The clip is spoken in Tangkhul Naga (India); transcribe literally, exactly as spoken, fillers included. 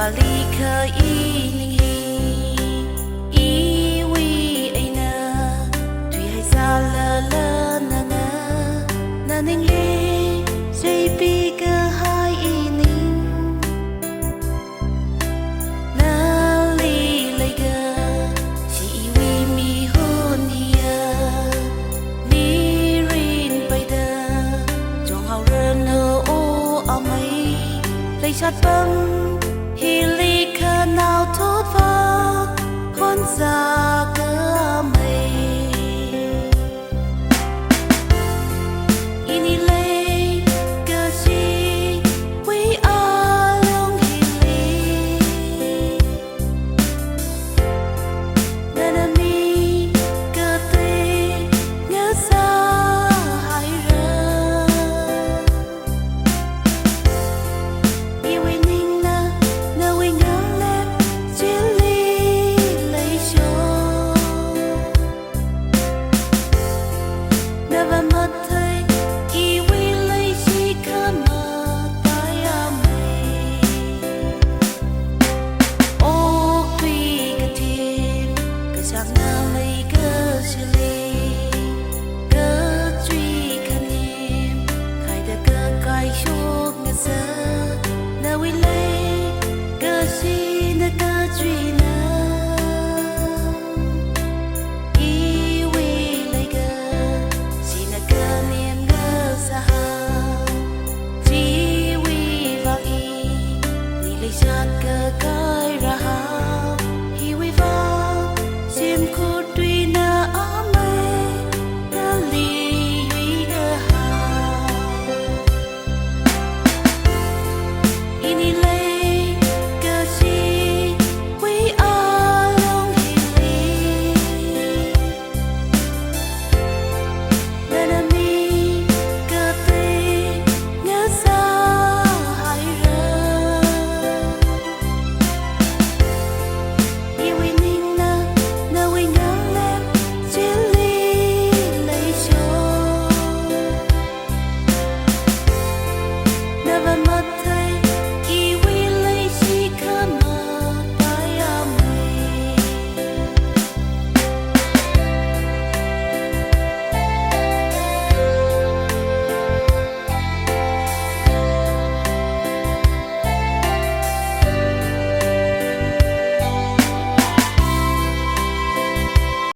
Khalikha ining hi iwui eina thuihaisālala nana, naningli seipikahai ining nali leiga, chi iwui mihun hiya mirin paida chunghaoranu, O amei. Leishat pam hili khanao thotva khon sāka amei. Ini leikashiwui alung hili nana mi katei ngasāhaira. Iwui ningna nawui ngalep chili leisho. Nava mathei iwui leishi khamataiya mei. Okthui kathim kachāngna leikashili, kachui khanim khaida kakaishok ngasā, nawui leikashina kachuina iwui leikashina khanim ngasāhao. Chiwui vang ini leishat kakaira ha.